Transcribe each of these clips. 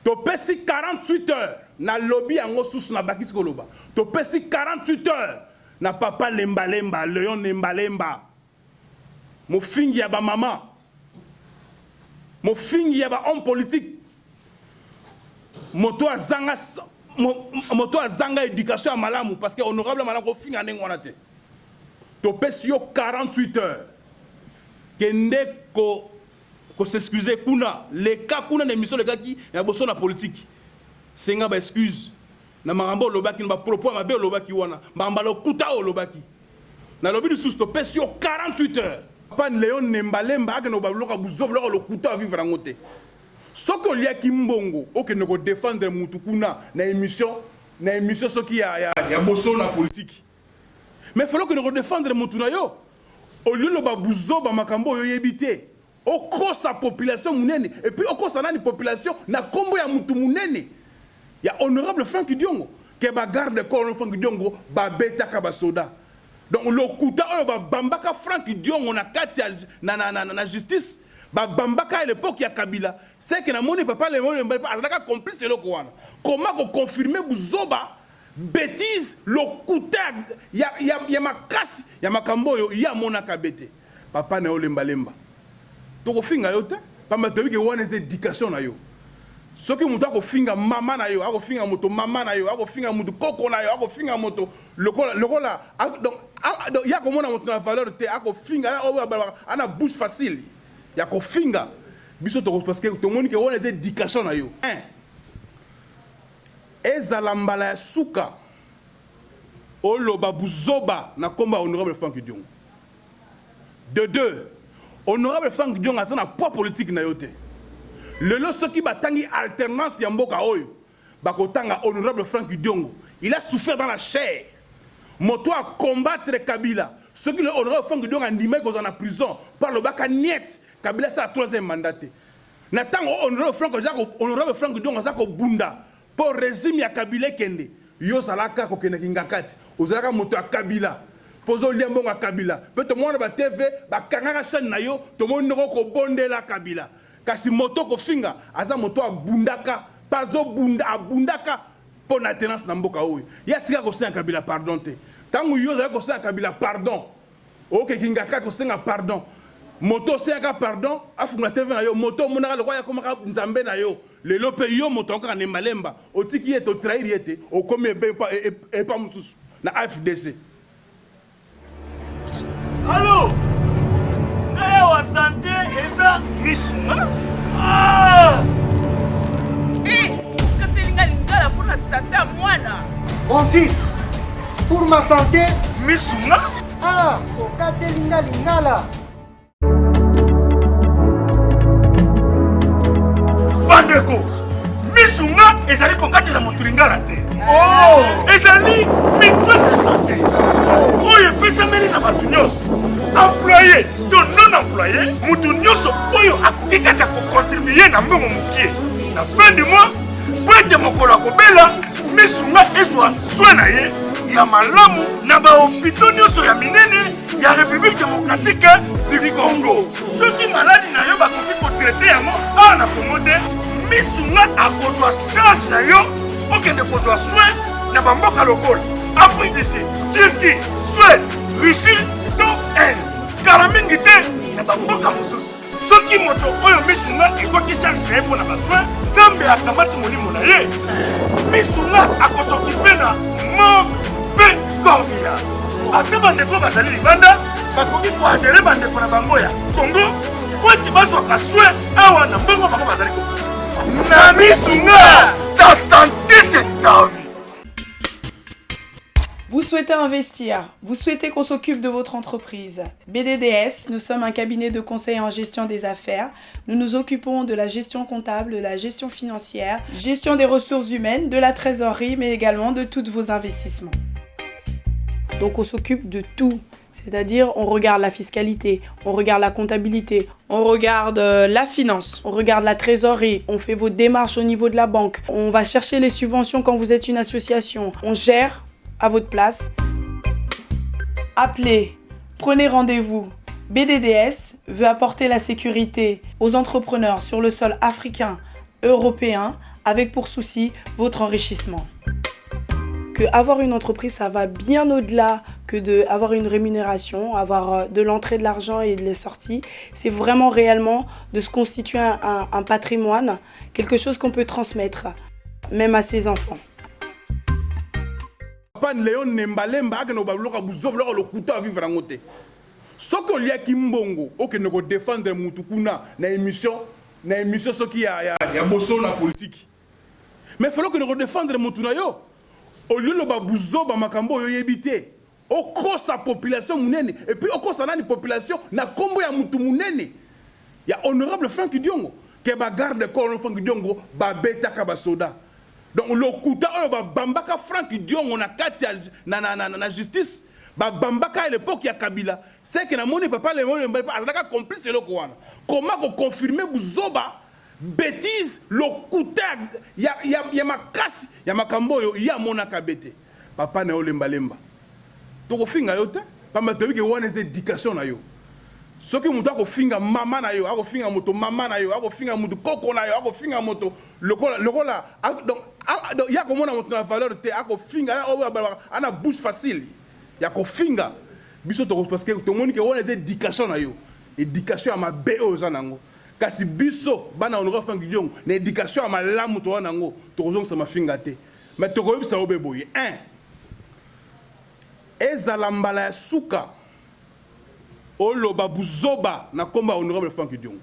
Topesi 48 heures, nalobi yango susu nabakisi koloba, topesi 48 heures na papa Lemba Lemba, Leon Nemba Lemba, mofingi ya ba mama, mofingi ya ba hommes politiques, moto azanga moto azanga education ya malamu parce que honorable malamu kofinga ndenge wana te. Topesi yo 48 heures, kende ko ko s'excuser kuna, leka kuna na emission olekaki ya boso na politique, senga ba excuse na makambo olobaki, na ba propos ya mabe olobaki wana, makambo ya lokuta oyo olobaki. Nalobi lisusu topesi yo 48 heures. Papa Leon Nembalemba akende koloba biloko ya buzoba, biloko ya lokuta a vivre yango te. Soki oliaki mbongo okende ko defendre mutu kuna na emission na emission soki ya ya ya bosolo na politique. Mais fallait okende ko defendre mutu na yo au lieu oloba buzoba makambo oyo oyebi te okosa population munene et puis okosa nani population na kombo ya mutu munene ya honorable Franck Diongo que ba garde corps Franck Diongo ba betaka ba soda donc lokuta oyo ba bambaka Franck Diongo na kati ya na, na, na, na justice ba bambaka à l'époque ya Kabila c'est que na moni papa Léon Lemba azalaka complice eloko wana comment ko confirmer buzoba Betise, lokuta ya, ya, ya makasi ya makambo oyo ye amonaka be te. Papa na yo lemba lemba. Tokofinga yo te, pamba toyebi ke wana eza education na yo. Soki moto akofinga mama na yo, akofinga moto mama na yo, akofinga moto koko na yo, akofinga moto lokola lokola donc, donc ye akomona moto na valeur te, akofinga ana bouche facile ya kofinga biso toko parce que tomoni ke wana eza education na yo. Un. Ezala mbala ya suka oloba buzoba na kombo ya honorable Franck Diongo. De deux, honorable Franck Diongo aza na poids politique na yo te. Lelo soki batangi alternance ya mboka oyo, bakotanga honorable Franck Diongo. Il a souffert dans la chair. Moto a combattre Kabila. Soki le honorable Franck Diongo andimaki kozala na prison po alobaka niet, Kabila asala troisième mandat te. Na tango oyo honorable Franck aza ko honorable Franck Diongo aza kobunda po regime ya Kabila ekende, yo ozalaka kokende Kingakati, ozalaka moto ya Kabila po ozo lia mbongo ya Kabila pe tomona na ba TV bakangaka chaine na yo, tomoni ndenge oko bondela Kabila. Kasi moto oko finga aza moto abundaka pe azo bunda abundaka po na alternance na mboka oyo. Ye atikala kosenga Kabila pardon te. Tango yo ozalaki kosenga Kabila pardon, Oke kingakati kosenga pardon moto osengaka pardon afungola TV na yo moto omonaka lokola ye akomaka nzambe na yo lelo pe yo moto yango kaka nembalemba otiki ye to trahir ye te okomi ebe epa mosusu na AFDC. Allo ngai awa sante eza misu nga ah! Eh, okateli nga lingala mpo na sante ya mwana. Mon fils, pour ma santé, misu nga ah, okateli nga lingala. Bandeko, misu nga ezali kokatela moto lingala te. Oh! Ezali mutuelle de santé oyo epesameli na bato nyonso, employe to non employe, moto nyonso oyo akoki kaka kokontribue na mbongo mokie na fin du mois mpo ete mokolo akobela misunga ezwa soin na ye ya malamu na bahopito nyonso ya minene ya République démocratique du Congo. Soki maladi na yo bakoki kotraite yango awa na Congo te, misunga akozwa charge na yo okende kozwa soin na bamboka lokola Afrique du Sud, Turquie, Suède, Russie to Inde. Kala mingi te na bamboka mosusu. Soki moto oyo misunga ezwaki charge na ye mpo na basoin, Nzambe akamati molimo na ye. Misunga akosokipe na morgue mpe corbillard. Ata bandeko bazali libanda bakoki koadere bandeko na bango ya Congo mpo ete bazwaka soin awa na mbongo bango bazali kofuta. Na misunga, ta sante c'est ta vie. Vous souhaitez investir, vous souhaitez qu'on s'occupe de votre entreprise. BDDS, nous sommes un cabinet de conseil en gestion des affaires. Nous nous occupons de la gestion comptable, de la gestion financière, gestion des ressources humaines, de la trésorerie, mais également de tous vos investissements. Donc on s'occupe de tout. C'est-à-dire, on regarde la fiscalité, on regarde la comptabilité, on regarde euh, la finance, on regarde la trésorerie, on fait vos démarches au niveau de la banque, on va chercher les subventions quand vous êtes une association, on gère à votre place. Appelez, prenez rendez-vous. BDDS veut apporter la sécurité aux entrepreneurs sur le sol africain, européen, avec pour souci votre enrichissement. Que avoir une entreprise, ça va bien au-delà que de avoir une rémunération, avoir euh, de l'entrée de l'argent et de les sorties. C'est vraiment réellement de se constituer un, un patrimoine, quelque chose qu'on peut transmettre, même à ses enfants. Papa Leon Nembalemba akende kobaluka buzoba biloko lokuta avivre yango te. Soki oliaki mbongo okende ko defendre mutu kuna na emission na emission soki ya, ya, ya bosolo na politique mais fallait okende ko defendre mutu na yo au lieu loba buzoba makambo oyo oyebi te okosa population munene et puis okosa nani population na kombo ya mutu munene ya honorable Franck Diongo ke ba garde corps Franck Diongo babetaka basoda. Donc lokuta oyo babambaka Franck Diongo na kati ya na, na, na, na justice babambaka à l'époque ya Kabila, c'est que namoni papa Léon Lemba azalaka complice eloko wana. Comment ko confirmer buzoba bêtise lokuta ya, ya, ya makasi ya makambo oyo ye amonaka be te? Papa na yo lembalemba, tokofinga yo te pamba toyebi ke wana eza éducation na yo. Soki moto akofinga mama na yo, akofinga moto mama na yo, akofinga moto koko na yo, akofinga moto lokola lokola donc donc ya komona moto na valeur te, akofinga ana bouche facile ya kofinga biso toko, parce que tomoni ke wana eza éducation na yo, éducation ya mabe oyo oza nango. Kasi biso bana honorable Franck Diongo na éducation ya malamu toza nango, tokozongisa mafinga te. Mais tokoyebisa yo be boye: 1, ezala mbala ya suka oloba buzoba na kombo ya honorable Franck Diongo.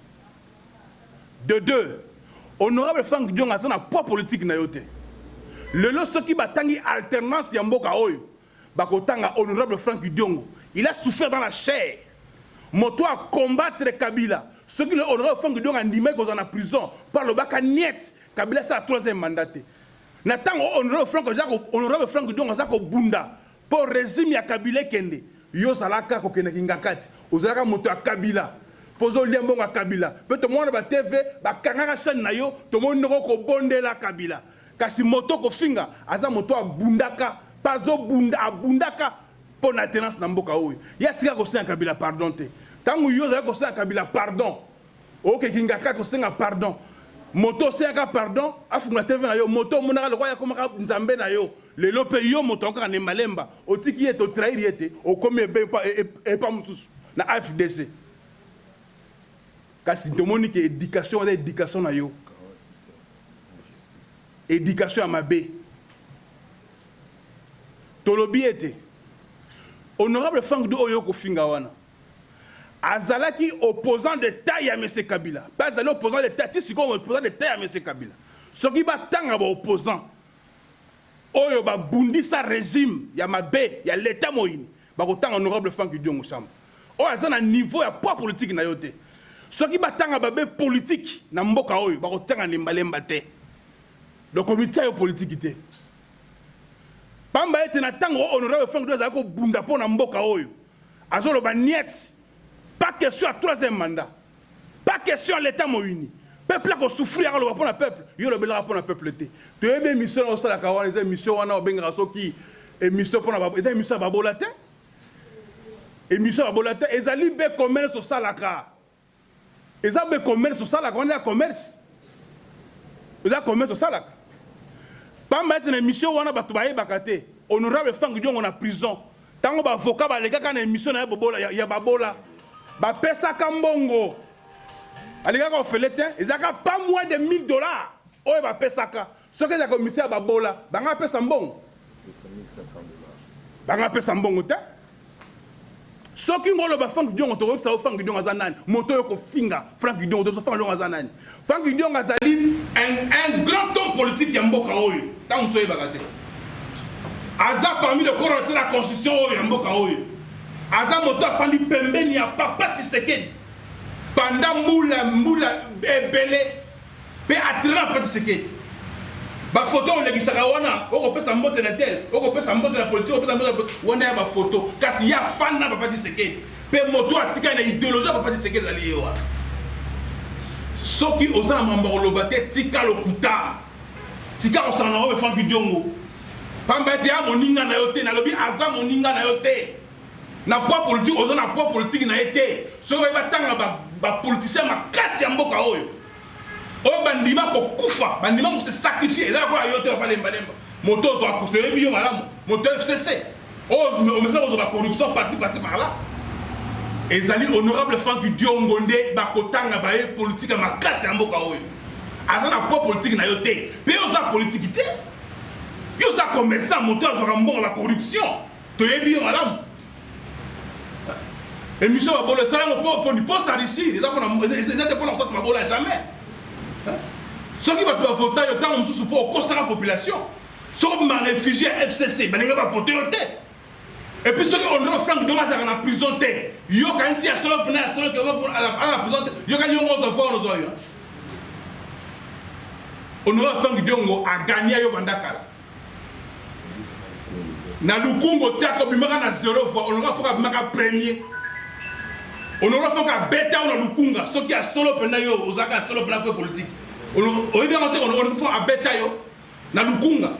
De deux, honorable Franck Diongo aza na poids politique na yo te. Lelo soki batangi alternance ya mboka oyo, bakotanga honorable Franck Diongo. Il a souffert dans la chair, moto a combattre Kabila. Soki le honorable Franck Diongo andimaki kozala na prison mpo alobaka niet Kabila asala troisième mandat te, na ntango honorable Franck Diongo aza kobunda mpo régime ya Kabila ekende, yo ozalaka kokendaki ngakati, ozalaka moto ya Kabila mpo ozolia mbongo ya Kabila. Mpe tomona ba TV bakangaka chaîne na yo, tomoni ndenge kobondela Kabila. Kasi moto kofinga aza moto abundaka mpe azobunda, abundaka mpo na alternance na mboka oyo. Ye atika kosenga Kabila pardon te. Ntango yo ozalaki kosenga Kabila pardon, okeki ngaka kosenga pardon, moto osengaka pardon afungola TV na yo, moto omonaka lokola yakomaka nzambe na yo. Lelo mpe yo moto yango kaka nembalemba otiki ye, totrahir ye te, okomi ebe epa mosusu na AFDC. Kasi tomoni ke éducation eza éducation na yo, éducation ya mabe. Tolobi ete honorable Franck Diongo oyo kofinga wana azalaki opposant de taille ya monsieur Kabila, mpe azali opposant de taille ti sikoyo, opposant de taille ya monsieur Kabila. Soki batanga baopposant oyo babundisa régime ya mabe ya leta moyini, bakotanga honorable Franck Diongo Samba oyo aza na niveau ya poids politique na yo te. Soki batanga babe politique na mboka oyo, bakotanga nembalemba te. Donc komitia yo politike te, pamba ete na ntango honorable Franck Diongo azali kobunda mpo na mboka oyo, azoloba niet, pas question ya troisième mandat, pas question ya l'état moyini, peuple akosouffrir, akoloba mpo na peuple. Yo olobelaka mpo na peuple te. Toyebi émission na osalaka wana, eza émission wana obengaka soki émission mpona, eza émission ya babola te, émission ya babola te. Ezali be commerce osalaka, eza be commerce osalaka wana, eza commerce, eza commerce osalaka. Pamba ete na émission wana bato bayebaka te honorable Franck Diongo na prison, ntango baavocat balekaka na émission na ye bobola ya, ya babola, bapesaka mbongo, alekaka ofele te, ezalaka pas moins de 1000 $ oyo bapesaka. Soki ezalaka émission ya babola, banga apesa mbongo, banga apesa mbongo te. Soki ngoloba Franck Diongo, tokoyebisa yo Franck Diongo aza nani. Moto oyo kofinga Franck Diongo, toyebisa Franck Diongo aza nani. Franck Diongo azali un grand homme politique ya mboka oyo. Ntango mosu oyebaka te, aza parmi le corps te la constitution oyo ya mboka oyo. Aza moto afandi pembeni ya papa Tshisekedi pendant mbula mbula ebele, mpe atraîna papa Tshisekedi. Bafoto olekisaka wana, okopesa mbote na tel, okopesa mbote na politique, okopesa mbote wana ya bafoto, kasi ya fan na papa Tshisekedi mpe moto atikali na idéologie ya papa Tshisekedi ezali ye wana. Soki oza na mambo koloba te, tika lokuta, tika kosala na oyo Franck Diongo, pamba ete ya moninga na yo te. Nalobi aza moninga na yo te na poids politique, oza na poids politique na ye te. Soki oyebi batanga bapoliticien makasi ya mboka oyo. Oyo bandima kokufa, bandima ko se sacrifier, eza lokola yo te papa lemba lemba. Moto ozwa toyebi yo malamu, moto FCC. Oyo omesana kozwa ba corruption parti parti par là. Ezali honorable Franck Diongo nde bakotanga baye politique ya makasi ya mboka oyo. Aza na poids politique na yo te. Pe oza politique te. Yo oza commerçant, moto azwaka mbongo ba corruption. Toyebi yo malamu. Emission babolo esala yango po poni po s'enrichir eza pona eza te pona kosasa babola jamais. Soki bato bavota yo ntango mosusu mpo okosaka population soki obima réfugié ya FCC balinga bavote yo te. Et puis soki honorable Franck Diongo azalaka na prison te yoka nti ya solo mpena ya solo ke aza na prison te yoka yo ozwa voix wana ozwa yo. Honorable Franck Diongo agagna yo banda kala. Na lukungo tiaka obimaka na zero fois honorable Franck abimaka premier. Honorable Franck abeta yo na lukunga soki ya solo mpena yo ozalaka ya solo mpena mpe politique. Oyebi yango te honorable Franck abeta yo na lukunga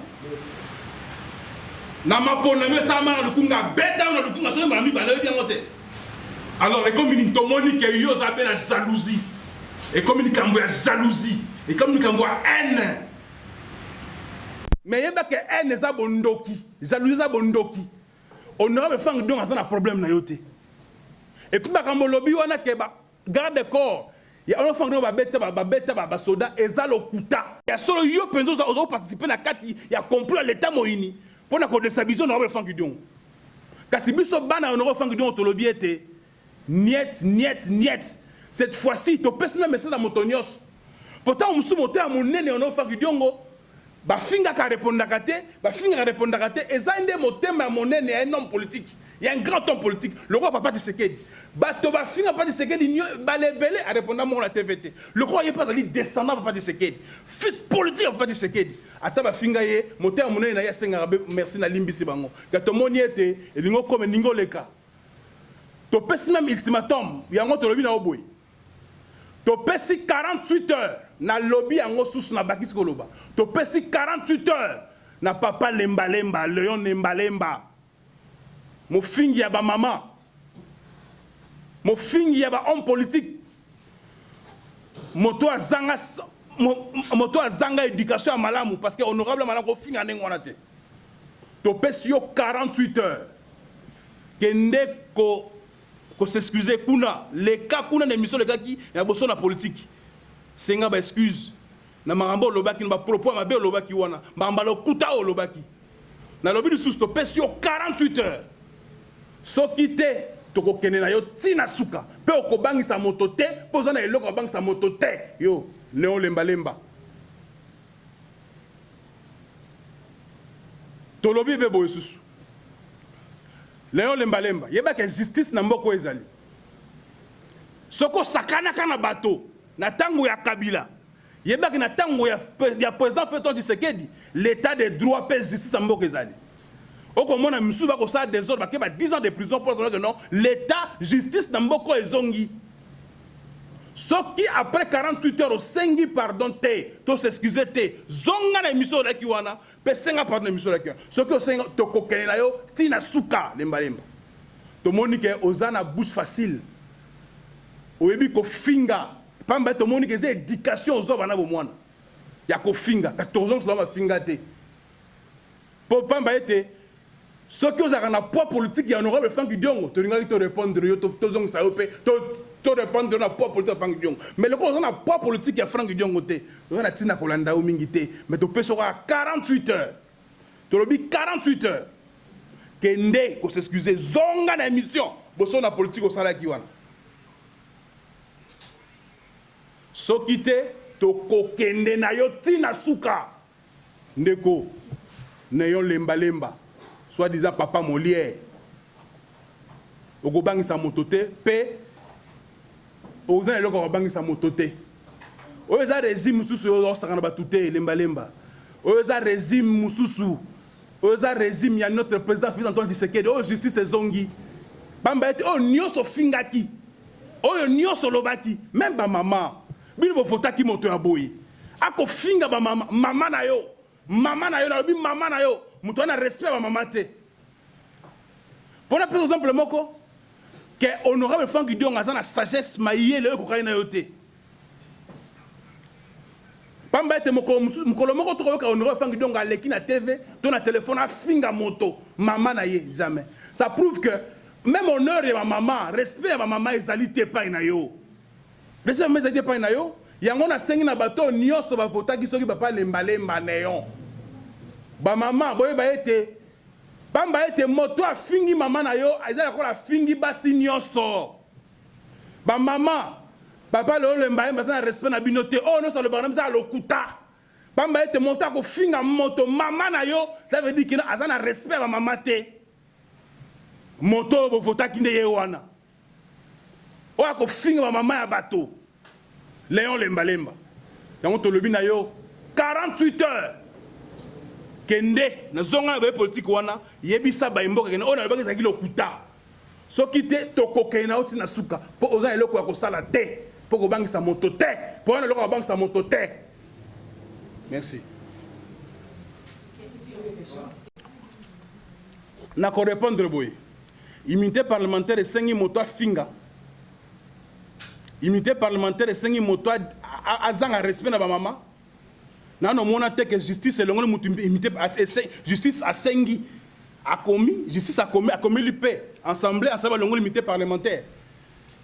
na maponami esalama na lukunga abeta yo na lukunga soki mbala mibale oyebi yango te. Alors ekomi nini tomoni ke yo oza be na jalousie, ekomi likambo ya jalousie, ekomi likambo ya haine. Mais yeba ke haine eza bondoki, jalousie eza bondoki. Honorable Franck Diongo aza na problème na yo te. Et puis makambo olobi wana ke ba garde corps ya honorable Franck Diongo babeta babeta ba soda eza lokuta. Ya solo yo penza oza ozo participer na kati ya complot ya l'etat moyini pona ko destabiliser honorable Franck Diongo. Kasi biso bana ya honorable Franck Diongo tolobi ete Niet, niet, niet. Cette fois-ci, topesi meme message na moto nyonso. Po tango mosusu moto ya monene wana Franck Diongo, bafingaka arepondaka te, bafingaka arepondaka te, eza nde motema ya monene ya un homme politique, ya un grand homme politique, lokola papa Tshisekedi. Bato bafinga papa Tshisekedi bala ebele, areponda moko na TV te. Lokola ye pe azali descendant papa Tshisekedi, fils politique ya papa Tshisekedi, ata bafinga ye, motema monene na ye asengaka be merci nalimbisi bango. Kasi tomoni ete elingi okoma, elingi oleka. Topesi meme ultimatum yango tolobi na yo boye topesi 48 heures na lobi yango susu na bakisi koloba topesi 48 heures na papa lemba lemba leon nemba lemba mofingi ya ba mama mofingi ya ba homme politique moto azanga moto azanga education ya malamu parce que honorable malamu kofinga ndenge wana te topesi yo 48 heures Kende ko ko s'excuser kuna leka kuna na emission olekaki na boso na politique senga ba excuse na makambo olobaki na ba propos ya mabe olobaki wana makambo ya lokuta oyo olobaki nalobi lisusu topesi yo 48 heures soki te tokokende na yo ti na suka pe okobangisa moto te po oza na eloko ya kobangisa moto te yo Leon Lemba Lemba Tolobi pe boye susu. Leon Lemba Lemba, yeba ke justice na mboka oyo ezali. Soki osakanaka na bato na tango ya Kabila, yeba ke na tango ya, ya president Felix Tshisekedi, l'etat de droit pe justice na mboka ezali. Okomona misusu bakosala desordre bake ba 10 ans de prison po ke non, l'etat justice na mboka oyo ezongi. Soki après 48 heures osengi pardon te, to s'excuser te, zonga na emission olaki wana pe senga pardon na emission olaki wana. Soki osengi tokokende na yo ti na suka lemba lemba. Tomoni ke oza na bouche facile. Oyebi kofinga pamba tomoni ke eza education ozwa banda bomwana ya kofinga kasi tokozongisa bango mafinga te. Po pamba ete soki ozalaka na poids politique ya honorable Franck Diongo tolingaki to repondre yo tozongisa yo pe to repondre yo na poids politique ya Franck Diongo mais lokola oza na poids politique ya Franck Diongo te toza na tina kolanda yo mingi te mais topesi yo kaka 48 heures tolobi 48 heures kende ko s'excuser zonga na emission boso na politique osalaki wana soki te tokokende na yo ti na suka. Ndeko neon lemba lemba soit disant papa Molière okobangisa moto te pe oza na eloko ya kobangisa moto te oyo eza regime mosusu oyo osakana bato te lemba lemba oyo eza regime mosusu oyo eza regime ya notre président Félix Antoine Tshisekedi oyo justice ezongi pamba ete oyo nyonso ofingaki oyo nyonso olobaki meme ba mama Bino bo votaki moto ya boye ako finga ba mama mama na yo mama na yo nalobi mama na yo moto wana respect ya ba mama te pona pesa exemple moko ke honorable Franck Diongo aza na sagesse mayele oyo ekokani na yo te. Pamba ete mokolo mosusu, mokolo moko tokoyoka Honorable Franck Diongo aleki na TV to na telephone afinga moto mama na ye, jamais. Ça prouve que meme honneur ya ba mama, respect ya ba mama ezali te epai na yo. Respect ya mama ezali te epai na yo. Yango nasengi na bato oyo nionso ba votaki soki papa Lemba Lemba Neon. Ba mama boyeba ete pamba ete moto afingi mama na yo eza lokola afingi basi nionso. Ba maman, papa lelo lemba yemba aza na respect na bino te. Oyo nionso alobaka na biso eza lokuta. Pamba ete moto akofinga moto mama na yo, ça veut dire que aza na respect ya ba mama te. Moto oyo bovotaki nde ye wana. Oyo akofinga ba mama ya bato. Leon Lemba Lemba. Yango tolobi na yo 48 heures. Kende na zonga na baye politique wana, yebisa baye mboka kende oyo nalobaki ezalaki lokuta. Soki te tokokende na yo ti na suka po oza na eloko ya kosala te po kobangisa moto te po oza na eloko ya kobangisa moto te. Merci. Nako repondre boye. Immunité parlementaire esengi moto afinga. Immunité parlementaire esengi moto azanga respect na ba mama. Nanu omona te que justice elongoli mutu immunité, justice asengi akomi, justice akomi, akomeli pe ensemble, ensemble alongoli immunité parlementaire.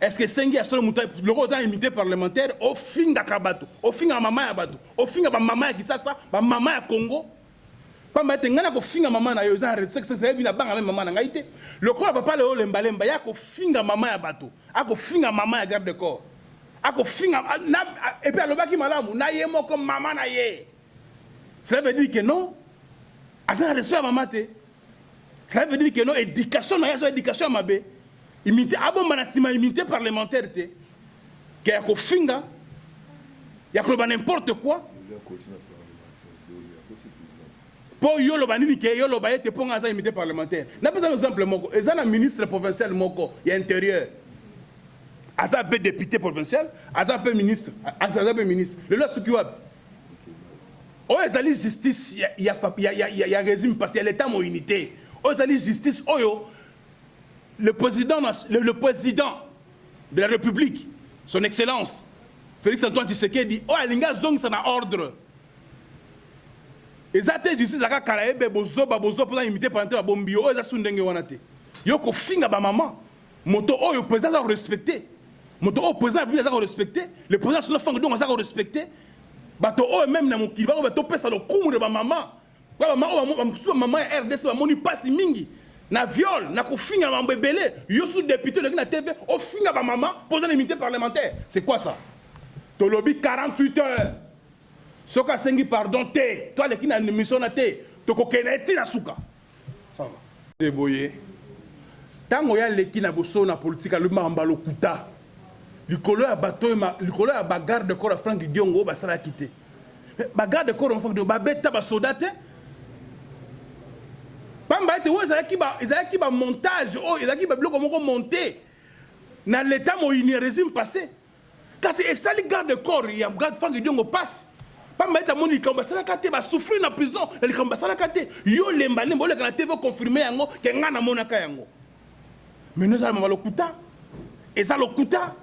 Est-ce que esengi ya solo mutu lokola oza na immunité parlementaire ofingaka bato, ofingaka mama ya bato, ofinga ba mama ya Kinshasa, ba mama ya Congo? Pamba ete ngai nakofinga mama na yo eza na sexe nayebi na banga meme mama na ngai te. Lokola papa Leo Lemba Lemba ye akofinga mama ya bato, akofinga mama ya garde corps. Akofinga na et puis alobaki malamu na ye moko mama na ye. Cela veut dire que non aza na respect ya mama te. Cela veut dire que non éducation na ye aza éducation ya mabe. Immunité abomba na sima immunité parlementaire te. Ke ya kofinga ya koloba n'importe quoi. Po yo loba nini ke yo loba ete po nga aza immunité parlementaire. Napesa exemple moko eza na ministre provincial moko ya intérieur. Aza pe depute provincial, aza pe ministre, aza pe ministre. Lelo asuki wapi? Oyo ezali justice ya, ya, ya, ya, ya, ya régime parce ya l'etat moyini te. Oyo ezali justice oyo le président, le président de la République, son excellence Félix Antoine Tshisekedi, oyo alingi azongisa na ordre. Eza te justice ezalaka kala ebe bozoba bozoba mpo na imite parente babombi yo. Oyo eza su ndenge wana te. Yo kofinga ba maman Moto oyo president aza ko respecter, moto oyo president ya République aza ko respecter, le president Sona Franck Diongo aza ko respecter. Bato oyo meme na mokili bako topesa lokumu na ba mama. Ba mama oyo ba mosusu ba mama ya RDC bamoni pasi mingi na viol, na kofinga mambo ebele. Yo su député oleki na TV ofinga ba mama mpo oza na immunité parlementaire. C'est quoi ça? Tolobi 48 heures. Soki asengi pardon te, to aleki na émission na te, tokokende ye ti na suka. Ça va. Te boye tango ya leki na bosolo na politique alobi makambo ya lokuta likolo ya bato oyo likolo ya ba garde corps ya Franck Diongo oyo basalaki te. Ba garde corps ya Franck Diongo babeta ba soda te. Pamba ete oyo ezalaki ba ezalaki ba montage oyo ezalaki ba biloko moko monte na l'etat moyini ya régime passé. Kasi esali garde corps ya garde Franck Diongo pasi. Pamba ete amoni likambo basalaka te, ba souffrir na prison na likambo basalaka te. Yo lemba lemba oleka na TV o confirmer yango ke nga namonaka yango. Mais no ezala mama lokuta. Eza lokuta.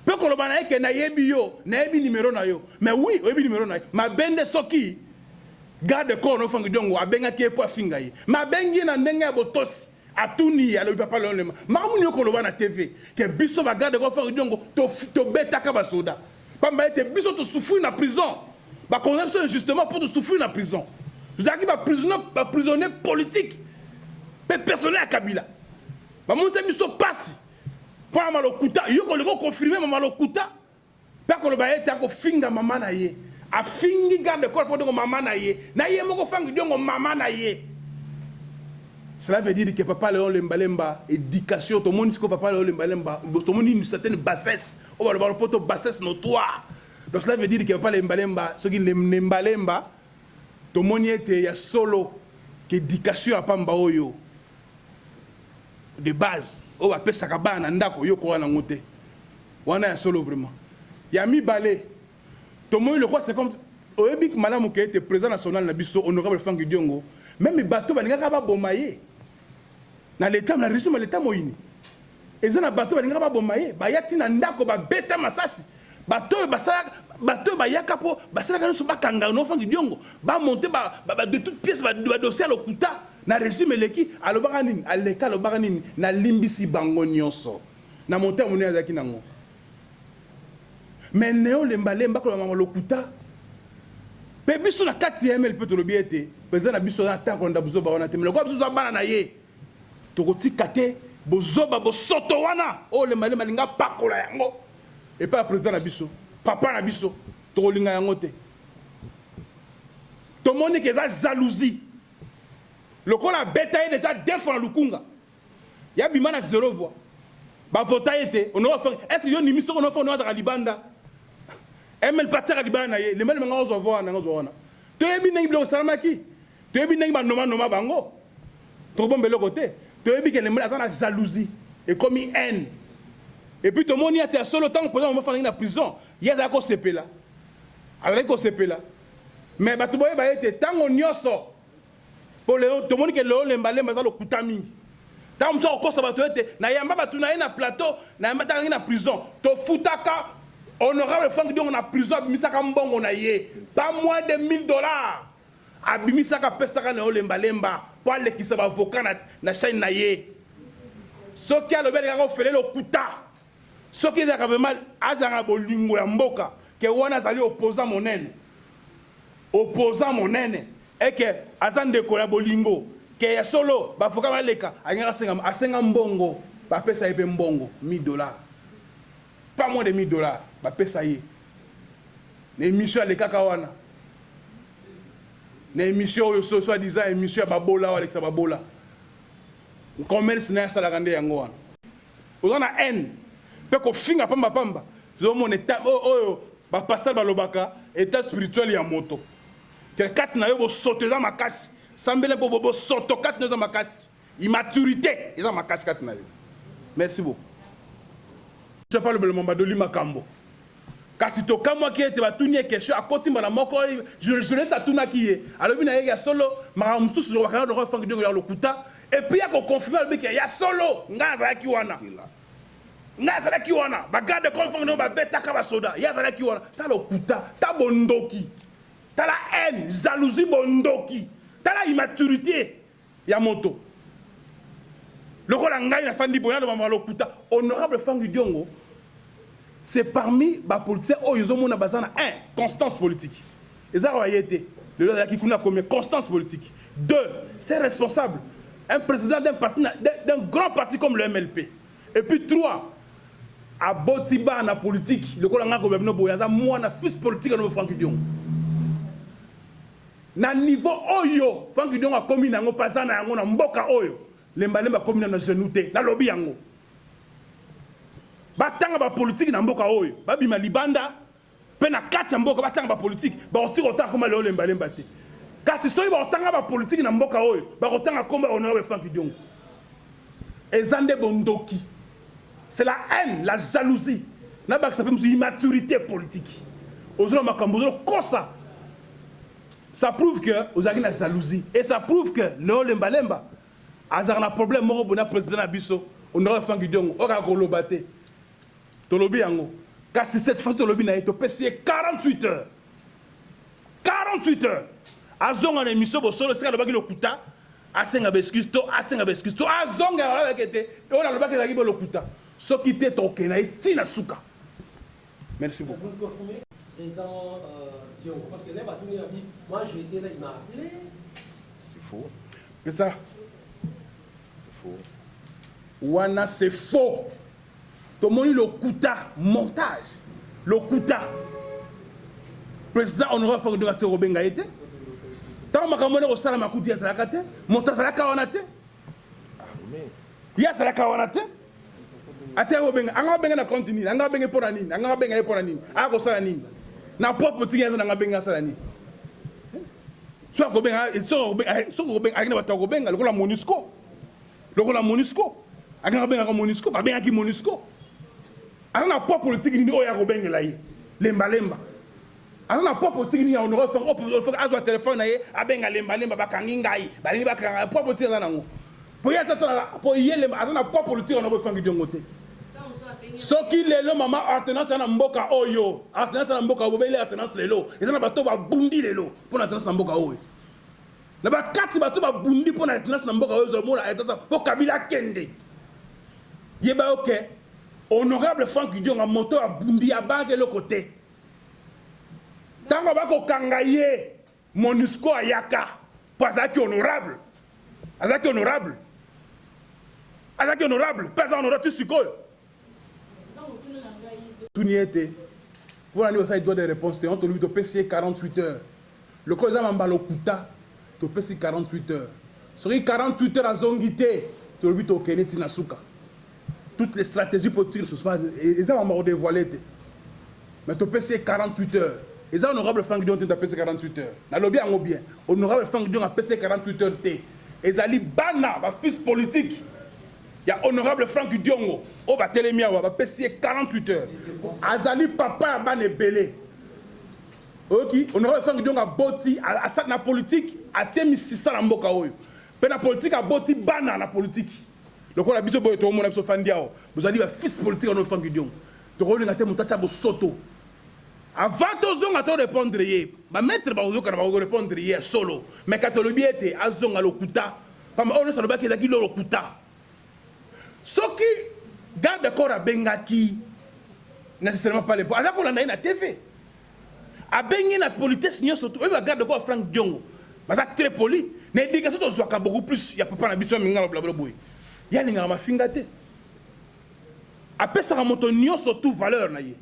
Pe koloba na ye ke nayebi yo, nayebi numero na yo. Mais oui, oyebi numero na ye. Mabe nde soki garde corps no Franck Diongo abengaki ye po afinga ye. Mais abengi ye na ndenge ya botosi. Atuni ye alobi papa Leon Lema makambo nini okoloba na TV que biso ba garde corps Franck Diongo to tobetaka ba soda pamba ete biso to souffrir na prison ba condamne biso injustement po to souffrir na prison tozalaki ba prisonniers ba prisonniers politique pe personnel ya Kabila bamonisa biso pasi mpo na malokuta yo kolinga oconfirme mama lokuta Pe akoloba ete akofinga mama na ye. Afingi garde corps Franck Diongo mama na ye. Na ye moko Franck Diongo mama na ye. Cela veut dire que papa Leon Lemba Lemba education tomoni sikoyo papa Leon Lemba Lemba tomoni une certaine bassesse oyo balobaka lopoto bassesse notoire. Donc cela veut dire que papa Lemba Lemba soki Lemba Lemba tomoni ete ya solo que education ya pamba oyo de base oyo bapesaka bana na ndako yo okoka nango te. Wana ya solo vraiment. Ya mibale, tomoni lokola c'est comme oyebi malamu ke ete president national na biso honorable Franck Diongo meme bato balingaka baboma ye na l'etat na regime ya l'etat moyini eza na bato balingaka baboma ye baya ti na ndako babeta masasi. Bato oyo basalaka, bato oyo bayaka mpo basalaka nyonso bakanga no Franck Diongo, ba monter ba, ba, ba de toutes pièces ba, ba dossier ya lokuta na régime eleki, alobaka nini? Aleka alobaka nini? Nalimbisi bango nyonso. Na motema monene azalaki nango. Mais Neo Lemba Lemba akoloba makambo ya lokuta. Mpe biso na kati ya MLP tolobi ete president na biso aza na temps ya kolanda buzoba wana te, mais lokola biso toza bana na ye, Tokotika te bozoba bosoto wana oyo lemba lemba alingi apakola yango epai ya president na biso, papa na biso, tokolinga yango te. Tomoni ke eza jalousie lokola abeta ye dejà deux fois na lukunga ye abima na zero voix ba vota ye te honorable Franck est ce que yo ondimi soki honorable Franck azalaka libanda MLP atiaka libanda na ye lemba lemba nga ozwa voix wana nga ozwa wana toyebi ndenge biloko esalamaki Toyebi ndenge ba noma noma bango. Tokobomba eloko te. Toyebi ke Lemba aza na jalousie. Ekomi haine. Et puis tomoni ete ya solo tango president Mama afandaki na prison, ye azalaki kosepela. Azalaki kosepela. Mais bato boyeba ete tango nyoso po lelo tomoni ke lelo Lemba Lemba aza lokuta mingi. Tango mosusu akokosa bato ete nayamba bato na ye na plateau, nayamba tango azalaki na prison. Tofutaka honorable Franck Diongo na prison abimisaka mbongo na ye pas moins de 1000 dollars. Abimisaka apesaka nayo lemba lemba po alekisa ba avocat na na chaine na ye soki alobi alekaka ofele lokuta soki ezalaka vraiment azalaka na bolingo ya mboka ke wana azali opposant monene opposant monene eke aza ndeko ya bolingo ke ya solo ba avocat baleka alingaka asenga asenga mbongo bapesa ye pe mbongo 1000 dollars pas moins de 1000 dollars bapesa ye na emission alekaka wana Na emission oyo so soit disant emission ya babola oyo alekisa babola. Commerce naye asalaka nde yango wana. Oza na haine pe kofinga pamba pamba. Tozomona etat oyo ba pasteur balobaka etat spirituel ya moto. Ke kati na yo bosoto eza makasi. Sambela po bosoto kati na yo eza makasi. Immaturite eza makasi kati na yo. Merci beaucoup. Papa Lobelo Mamba Doli Makambo. Kasi tokamwaki ete batuni ye question, akoti mbala moko, journaliste atunaki ye, alobi na ye ya solo, makambo mosusu lobaka na Laurent Franck Diongo ya lokuta, et puis ya ko confirmer alobi ke ya solo ngai nazalaki wana, ngai nazalaki wana, ba garde corps Franck Diongo babetaka ba soda, ye azalaki wana, ta lokuta, ta bondoki, tala haine, jalousie, bondoki, tala immaturite. ya moto lokola ngai nafandi boye naloba makambo lokuta. Honorable Franck Diongo c'est parmi ba politiciens oyo ozomona baza na un constance politique, eza kaka ye te lelo azalaki kuna akomi constance politique, deux c'est responsable, un président d'un parti, d'un grand parti comme le MLP, et puis trois aboti bana politique lokola ngai koloba bino boye aza mwana fils politique ya Franck Diongo. Na niveau oyo Franck Diongo akomi na yango pe aza na yango na mboka oyo, Lemba Lemba akomi nanu na genoux te. Nalobi yango. Batanga ba politique na mboka oyo, babima libanda pe na kati ya mboka batanga ba politique, bakotika kotanga kombo ya Leon Lemba Lemba te. Kasi soki bakotanga ba politique na mboka oyo, bakotanga kombo ya Honorable Franck Diongo. Eza nde bondoki. C'est la haine, la jalousie. Nabakisa pe mosusu immaturite politique. Ozo na makambo, ozo kosa. Ça prouve que ozalaki na jalousie et ça prouve que Leo Lemba Lemba azalaka na problème moko boye na president na biso honorable Franck Diongo oyo kaka koloba te. Tolobi yango kasi cette fois tolobi na ye topesi ye 48 heures 48 heures azonga na émission bosolo esika alobaki lokuta asenga ba excuse to asenga ba excuse to azonga alobaki ete oyo nalobaki ezalaki bo lokuta soki te tokokende na ye ti na suka. Merci beaucoup. Vous confirmez, président Diongo, parce que là, Batouni a dit, moi j'étais là, il m'a appelé. C'est faux. C'est ça. C'est faux. Wana c'est faux. Tomoni lokuta, montage. Lokuta. Président honorable Franck Diongo atika kobenga ye te. Ntango makambo wana ekosalama kutu ye azalaka te, moto azalaka wana te. Ye azalaka wana te. Atika kobenga, anga abenga na compte nini? Anga abenga pona nini? Anga abenga ye pona nini? Aya kosala nini? Na propre tiki aza nanga abenga asala nini? Soki akobenga, soki akobenga, ayaki na bato ya kobenga lokola Monusco. Lokola Monusco. Akanga abengaka Monusco, babengaki Monusco. Aza na poids politique nini oyo akobengela ye? Lemba lemba. Aza na poids politique nini ya honorable Franck oyo Franck azwa telephone na ye abenga lemba lemba bakangi ngai balingi bakanga poids politique aza nango po ye aza tala po ye lemba aza na poids politique honorable Franck Diongo te. Soki lelo mama alternance ya na mboka oyo, alternance ya na mboka oyo, bobeli alternance lelo, eza na bato babundi lelo mpo na alternance na mboka oyo. Na bakati bato babundi mpo na alternance na mboka oyo, ozomona alternance mpo Kabila akende. Yeba yo ke honorable Franck Diongo moto abundi abanga eloko te. Tango bakokanga ye Monusco ayaka po azalaki honorable, azalaki honorable, azalaki honorable pe aza honorable ti sikoyo. Tuni ye te pona nini basali droit de reponse te, yango tolobi topesi ye 48 heures lokola eza mamba lokuta topesi 48 heures, soki 48 heures azongi te tolobi tokende ti na suka. Toutes les strategies politiques ne sont pas eza makambo ya ko devoiler te mais topesi ye 48 heures eza honorable Franck Diongo te apesi 48 heures nalobi yango bien honorable Franck Diongo apesi ye 48 heures te ezali bana ba fils politique ya honorable Franck Diongo oyo batelemi awa bapesi ye 48 heures azali papa ya bana ebele oyoki honorable Franck Diongo aboti na politique atie misisa na mboka oyo mpe na politique aboti bana na politique Lokola biso boye tokomona biso fandi awa bozali ba fils politique ya Franck Diongo tokolinga te moto atia bosoto avant tozonga to répondre ye ba maître bakoyokana bako répondre ye ya solo mais kati olobi ete azonga lokuta pamba oyo nyonso alobaki ezalaki lo lokuta soki garde corps abengaki nécessairement pas lempo aza kolanda ye na TV Abengi na politesse nionso tout. Oyebi ba garde corps ya Franck Diongo baza très poli. Na education tozwaka beaucoup plus ya papa na biso ya mingala blabla boye. Ye alingaka mafinga te. Apesaka moto nionso tout valeur na ye.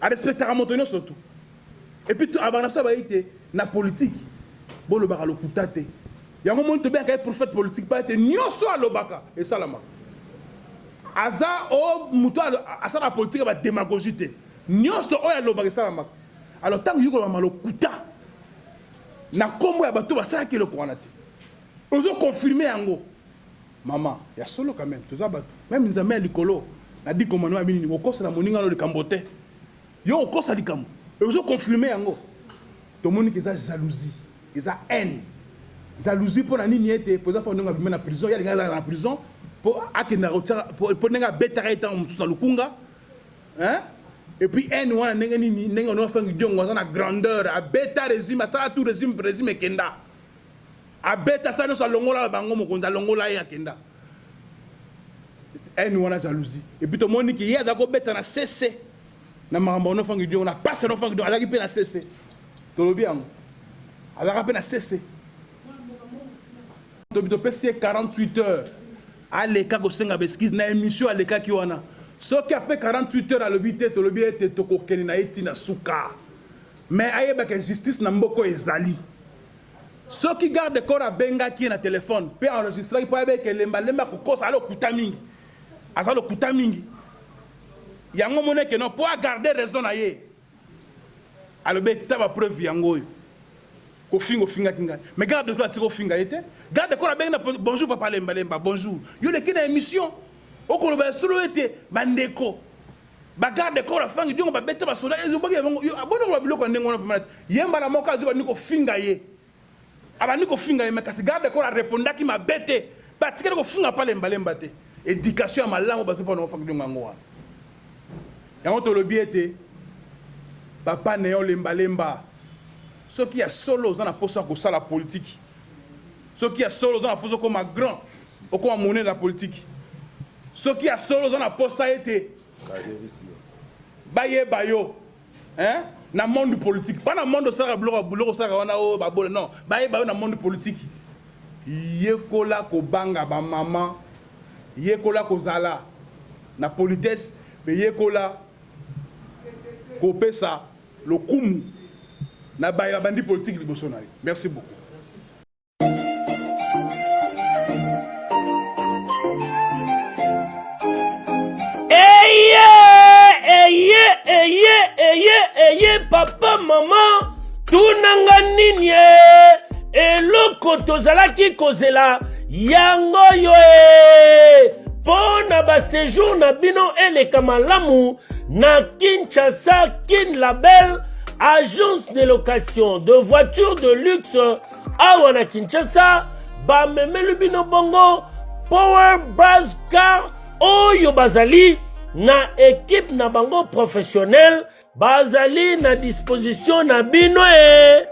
A respectaka moto nionso tout. Et puis abanda biso bayi te na politique bolobaka lokuta te. Yango moni tobengaka ye prophète politique pa ete nionso alobaka esalamaka. Aza o moto asalaka politique ya ba demagogie te. Nionso oyo alobaka esalamaka. Alors tango yo koloba malokuta na kombo ya bato basalaki eloko wana te, ozo confirmer yango mama ya solo quand meme toza bato meme Nzambe ya likolo na dix commandements abi nini kokosela moninga no likambo te yo okosa likambo ozo confirmer yango tomoni ke eza jalousie eza haine jalousie mpo na nini ete président Franck Diongo abima na prison ye alingaki azala na prison mpo akendaka kotia mpo ndenge abetaka ye ntango mosusu na lukunga Hein? Et puis haine wana ndenge nini ndenge ono Franck Diongo aza na grandeur abeta régime asala tout régime régime ekenda abeta sala nyonso alongola bango mokonzi alongola ye akenda haine wana jalousie et puis tomoni ki ye aza kobeta na cc na makambo ono Franck Diongo na passe ono Franck Diongo azalaki mpe na cc tolobi yango azalaka mpe na cc Tobi topesi ye 48 heures aleka kosenga ba excuse na emission alekaki wana soki apres 48 heures alobi te tolobi ete tokokende na ye ti na suka mais ayeba ke justice na mboka oyo ezali soki garde corps abengaki ye na telephone pe enregistraki po ayeba eke lemba lemba akokosa aza lokuta mingi aza lokuta mingi yango omoni eke non po a garder raison na ye Alobi ete ta ba preuve yango oyo. Kofinga ofingaki ngai. Mais garde corps atika ofinga ye te. Garde corps abengi na bonjour papa lemba lemba bonjour. Yo leki na emission okoloba ya solo ete ba ndeko ba garde corps afangi diongo ba beta ba soda ezo baki bango yo abona koloba biloko ya ndenge wana vraiment ye mbala moko azwi bandi kofinga ye. Abandi kofinga ye mais kasi garde corps a repondaki mabe te pe atikali kofinga pa lemba lemba te. Education ya malamu bazwi pona Franck Diongo yango wana. Yango tolobi ete papa Neon lemba lemba soki ya solo oza na posa ya kosala politique soki ya solo oza na posa okoma grand okoma monene na politique soki ya solo oza na posa ete bayeba yo Hein? Na monde politique. Pas na monde osalaka biloko biloko osalaka wana oyo oh, babola non. Bayeba yo na monde politique. Yekola kobanga ba maman. Yekola kozala na politesse mais yekola kopesa lokumu na baye babandi politique liboso na yo. Merci beaucoup. Eye, eye, eye, eye, eye, papa, mama, tunanga nini e? Eloko tozalaki kozela yango yo e! Mpo na basejour na bino eleka malamu na Kinshasa, Kin Label, agence de location de voitures de luxe awa na Kinshasa bamemeli bino bongo Power Buzz Car oyo bazali na ekipe na bango professionnel bazali na disposition na bino e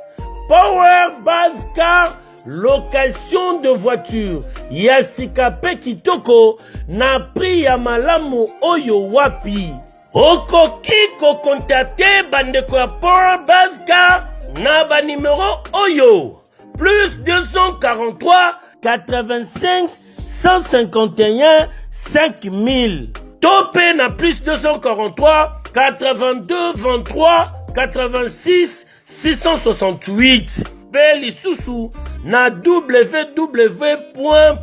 Power Base Car location de voiture ya sika mpe kitoko na prix ya malamu oyo wapi okoki kokontakte bandeko ya Power Base Car na banimero oyo plus 243 85 151 5000 to mpe na plus 243 82 23 86 668 mpe lisusu na www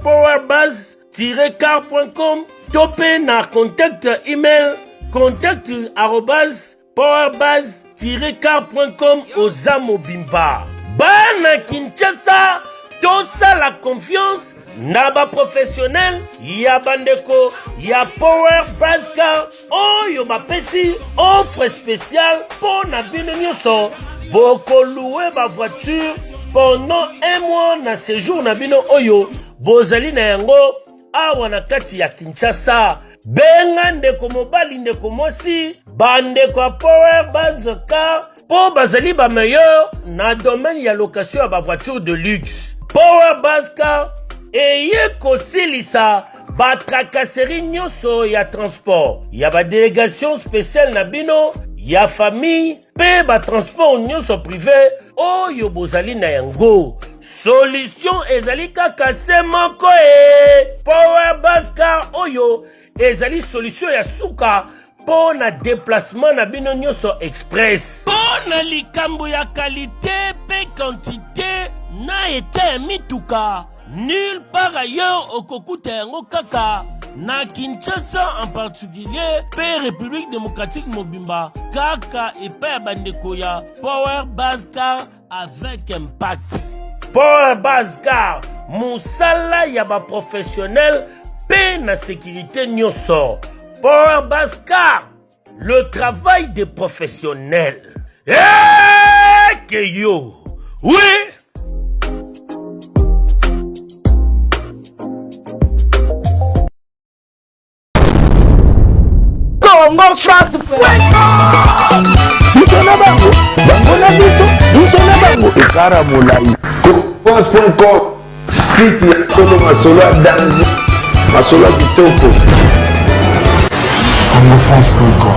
powerbase car.com to mpe na contact email contact arobase powerbase-car.com oza mobimba bana kinshasa tosala confiance na baprofessionnel ya bandeko ya power base car oyo bapesi offre spéciale mpo na bino nyonso bokolue bavoiture pendant un mois na séjour na bino oyo bozali na yango awa na kati ya kinshasa benga ndeko mobali ndeko mwasi bandeko ya power base car mpo bazali bameilleur na domaine ya location ya bavoiture de luxe power base car eye kosilisa batracasserie nyonso ya transport ya badelegation spéciale na bino ya famille mpe batransport nyonso privé oyo bozali na yango solution ezali kaka se moko e power base car oyo ezali solution ya suka mpo na déplacement na bino nyonso express mpo na likambo ya qualité mpe quantité na eta ya mituka nulle part ailleurs okokuta yango kaka na kinshasa en particulier mpe république démocratique mobimba kaka epai ya bandeko ya power base car avec impact power base car mosala ya baprofessionnel mpe na sécurité nyonso power base car le travail des professionnels eke yo oui. Congo France biso na bango bango na biso biso na bango ekara molai france.com site ya solo masolo ya danger masolo ya kitoko congofrance.com.